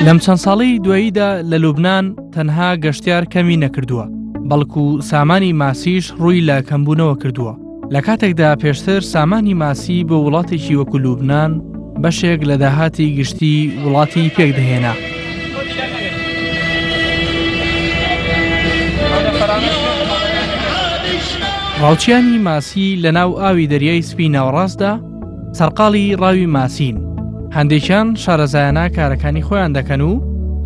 لەم چەند ساڵەی دواییدا لە لوبناان تەنها گەشتیار کەمی نەکردووە، بەڵکو سامانی ماسیش ڕووی لە کەمبوونەوە کردووە. لە کاتێکدا پێشتر سامانی ماسی بۆ وڵاتێکی وەکو لوبناان بەشێک لە داهاتی گشتی وڵاتی پێکدەهێنا. ڕاوچیانی ماسی لە ناو ئاوی دەریای سپی ناوەڕاستدا سەرقاڵی ڕاوی ماسین، هەندێکیان شارەزایانە کارەکانی خۆیان دەکەن و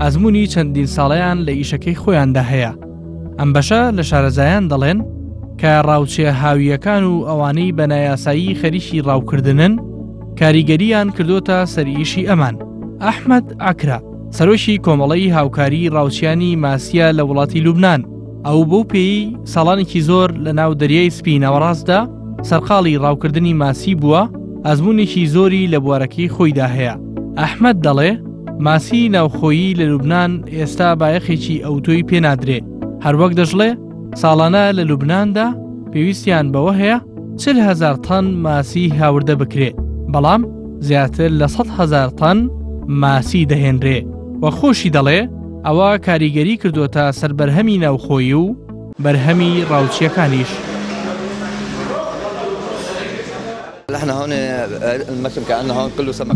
ئەزموونی چەندین ساڵەیان لە ئیشەکەی خۆیاندا هەیە. ئەم بەشە لە شارەزایان دەڵێن کە ڕاوچێ هاوییەکان و ئەوانەی بە نایاسایی خەریکی ڕاوکردنن کاریگەرییان کردۆتە سەر ئیشی ئەمان. ئەحمەد عەکرە، سەرۆکی کۆمەڵەی هاوکاریی ڕاوچیانی ماسییە لە وڵاتی لوبنان، ئەو بەو پێیەی ساڵانێکی زۆر لە ناو دەریای سپی ناوەڕاستدا سەرقاڵی ڕاوکردنی ماسی بووە، ئەزموونێکی زۆری لە بوارەکەی خۆیدا هەیە. ئەحمەد دەڵێ، ماسی ناوخۆیی لە لوبنان ئێستا بایەخێکی ئەوتۆی پێ نادرێ، هەروەک دەشڵێ، ساڵانە لە لوبناندا پێویستیان بەوە هەیە 40 هەزار تەن ماسی هاوردە بکرێ، بەڵام زیاتر لە 100 هەزار تەن ماسی دەهێنرێ و خۆشی دەڵێ، ئەوە کاریگەری کردۆتە سەر بەرهەمی ناوخۆیی و بەرهەمی ڕاوچییەکانیش.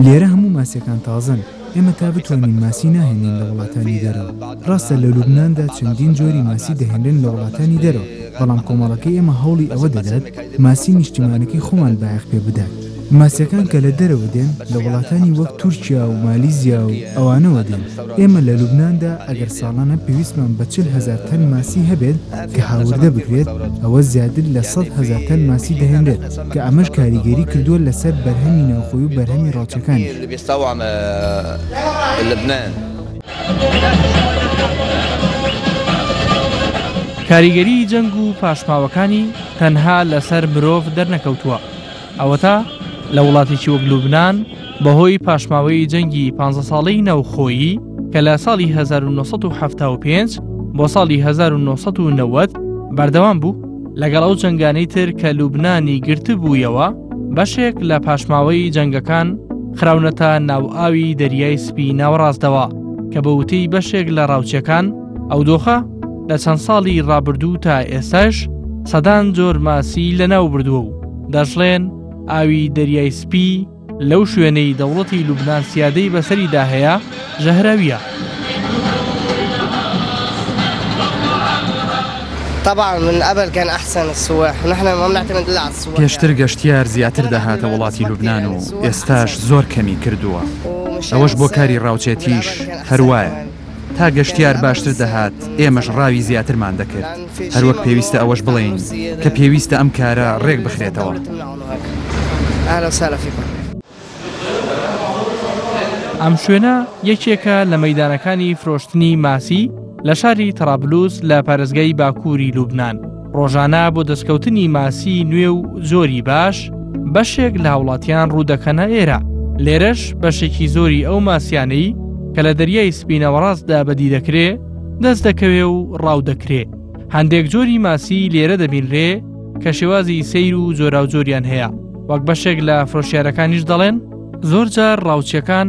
لێرە هەموو ماسیەکان تازەن، ئێمە تا بتوانین ماسی ناهێنین لە وڵاتانی دەرەوە، ڕاستە لە لوبناندا چەندین جۆری ماسی دەهێنرێن لە وڵاتانی دەرەوە، بەڵام کۆمەڵەکەی ئێمە هەوڵی ئەوە دەدات ماسی نیشتیمانەکەی خۆمان بایەخ پێ بدات. ماسیەکان کە لە دەرەوە دێن لە وڵاتانی وەک تورکیا و مالیزیا و ئەوانەوە دێن، ئێمە لە لوبناندا ئەگەر ساڵانە پێویستمان بە 40 هەزار تەن ماسی هەبێت کە هاوردە بکرێت، ئەوە زیاتر لە 100 هەزار تەن ماسی دەهێنرێت، کە ئەمەش کاریگەری کردووە لەسەر بەرهەمی ناوخۆی و بەرهەمی ڕاوچەکانیش. کاریگەریی جەنگ و پاشماوەکانی تەنها لەسەر مرۆڤ دەرنەکەوتووە، ئەوەتا لە وڵاتێکی وەک لوبنان بەهۆی پاشماوەی جەنگی پانزە ساڵەی ناوخۆیی کە لە ساڵی 1975 بۆ ساڵی 1990 بەردەوام بوو، لەگەڵ ئەو جەنگانەی تر کە لوبنانی گرتبوویەوە، بەشێک لە پاشماوەی جەنگەکان خراونەتە ناو ئاوی دەریای سپی ناوەڕاستەوە کە بە وتەی بەشێک لە ڕاوچیەکان ئەو دۆخە لە چەند ساڵی ڕابردوو تا ئێستاش سەدان جۆر ماسی لەناو بردووە و دەشڵێن ئاوی دەریای سپی لەو شوێنەی دەوڵەتی لوبنان سیادەی بەسەریدا هەیە ژەهراوییە. پێشتر گەشتیار زیاتر دەهاتە وڵاتی لوبنان و ئێستاش زۆر کەمی کردووە، ئەوەش بۆ کاری ڕاوچێتیش هەر وایە. تا گەشتیار باشتر دەهات ئێمەش ڕاوی زیاترمان دەکرد، هەروەک پێویستە ئەوەش بڵێین کە پێویستە ئەم کارە ڕێک بخرێتەوە. ئەم شوێنە یەکێکە لە مەیدانەکانی فرۆشتنی ماسی لە شاری تەرابلوس لە پارێزگای باکووری لوبنان. ڕۆژانە بۆ دەستکەوتنی ماسی نوێ و جۆری باش بەشێک لە هاوڵاتیان ڕوودەکەنە ئێرە. لێرەش بەشێکی زۆری ئەو ماسیانەی کە لە دەریای سپی ناوەڕاستدا بەدی دەکرێ دەست دەکەوێ و ڕاو دەکرێ. هەندێک جۆری ماسی لێرە دەبینرێ کە شێوازی سەیر و جۆراوجۆریان هەیە. وەک بەشێک لە فرۆشیارەکانیش دەڵێن زۆرجار ڕاوچیەکان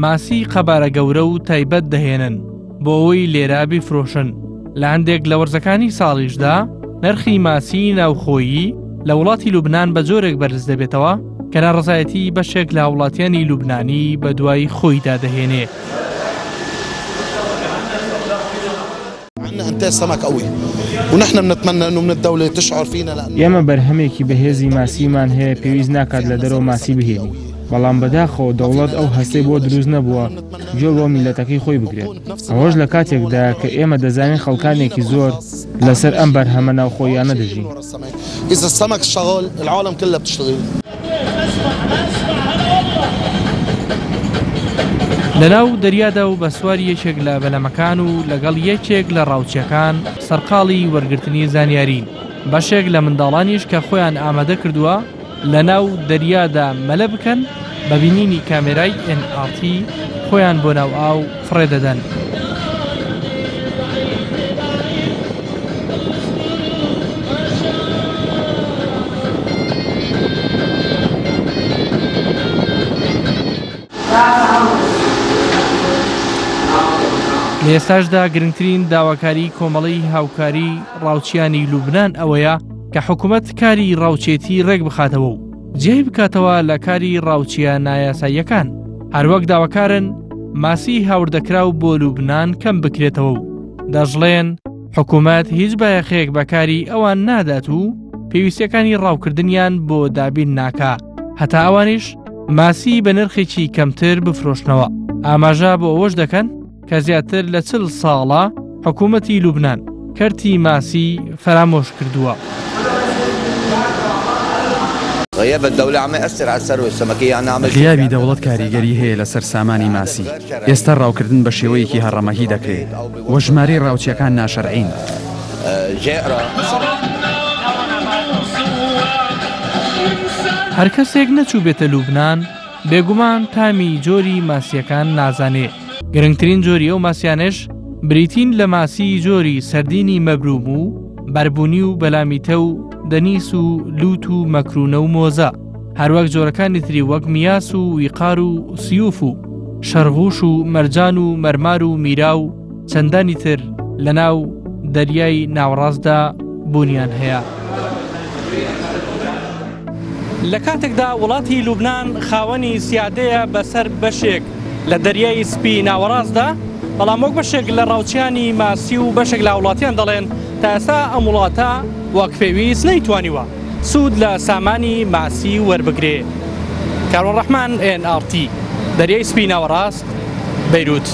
ماسی قەبارە گەورە و تایبەت دەهێنن بۆ ئەوەی لێرە بیفرۆشن. لە هەندێک لە وەرزەکانی ساڵیشدا نرخی ماسی ناوخۆیی لە وڵاتی لوبناان بە جۆرێک بەرز دەبێتەوە کە ناڕەزایەتی بەشێک لە هاوڵاتیانی لوبنانی بەدوای خۆیدا دەهێنێ. ئێمە بەرهەمێکی بەهێزی ماسیمان هەیە پێویست ناکات لە دەرەوە ماسی بهێنین، بەڵام بەداخەوە دەوڵەت ئەو هەستەی بۆ دروست نەبووە گوێ بۆ میللەتەکەی خۆی بگرێت، ئەوەش لە کاتێکدایە کە ئێمە دەزانین خەڵکانێکی زۆر لەسەر ئەم بەرهەمە ناوخۆییانە دەژین. لەناو دەریادا و بە سواری یەکێک لە بەلەمەکان و لەگەڵ یەکێک لە ڕاوچیەکان سەرقاڵی وەرگرتنی زانیارین، بەشێک لە منداڵانیش کە خۆیان ئامادە کردووە لەناو دەریادا مەلە بکەن، بە بینینی کامێرای ئێن ئاڕ تی خۆیان بۆ ناو ئاو فڕێ دەدەن. لە ئێستاشدا گرنگترین داواکاری کۆمەڵەی هاوکاری ڕاوچیانی لوبناان ئەوەیە کە حکوومەت کاری ڕاوچێتی ڕێک بخاتەوە و جێی بکاتەوە لە کاری ڕاوچیە نایاساییەکان هەروەک داواکارن ماسی هاوردەکراو بۆ لوبناان کەم بکرێتەوە و دەشڵێن حکوومەت هیچ بایەخێک بە کاری ئەوان نادات و پێویستیەکانی ڕاوکردنیان بۆ دابین ناکا هەتا ئەوانیش ماسی بە نرخێکی کەمتر بفرۆشنەوە ئاماژە بۆ ئەوەش دەکەن کە زیاتر لە چل ساڵە حکوومەتی لوبناان کەرتی ماسی فەرامۆش کردووە. غیابی دەوڵەت کاریگەری هەیە لەسەر سامانی ماسی، ئێستا ڕاوکردن بە شێوەیەکی هەڕەمەکی دەکرێت و ژمارەی ڕاوچیەکان ناشەرعین. هەر کەسێک نەچووبێتە لوبنان بێگومان تامی جۆری ماسییەکان نازانێ، گرنگترین جۆری ئەو ماسیانەش بریتین لە ماسی جۆری سەردینی مەبروم و بەربونی و بەلامیتە و دەنیس و لوت و مەکرونە و مۆزە، هەروەک جۆرەکانی تری وەک میاس و ویقار و سیوف و شەرغوش و مەرجان و مەرمار و میرا و چەندانی تر لەناو دەریای ناوەڕاستدا بوونیان هەیە. لە کاتێکدا وڵاتی لوبنان خاوەنی سیادەیە بەسەر بەشێک لە دەریای سپی ناوەڕاستدا، بەڵام وەک بەشێک لە ڕاوچیانی ماسی و بەشێک لە هاوڵاتیان دەڵێن تا ئێستا ئەم وڵاتە وەک پێویست نەیتوانیوە سوود لە سامانی ماسی وەربگرێ. کاروان ڕەحمان، ئێن ئاڕ تی، دەریای سپی ناوەڕاست، بەیروت.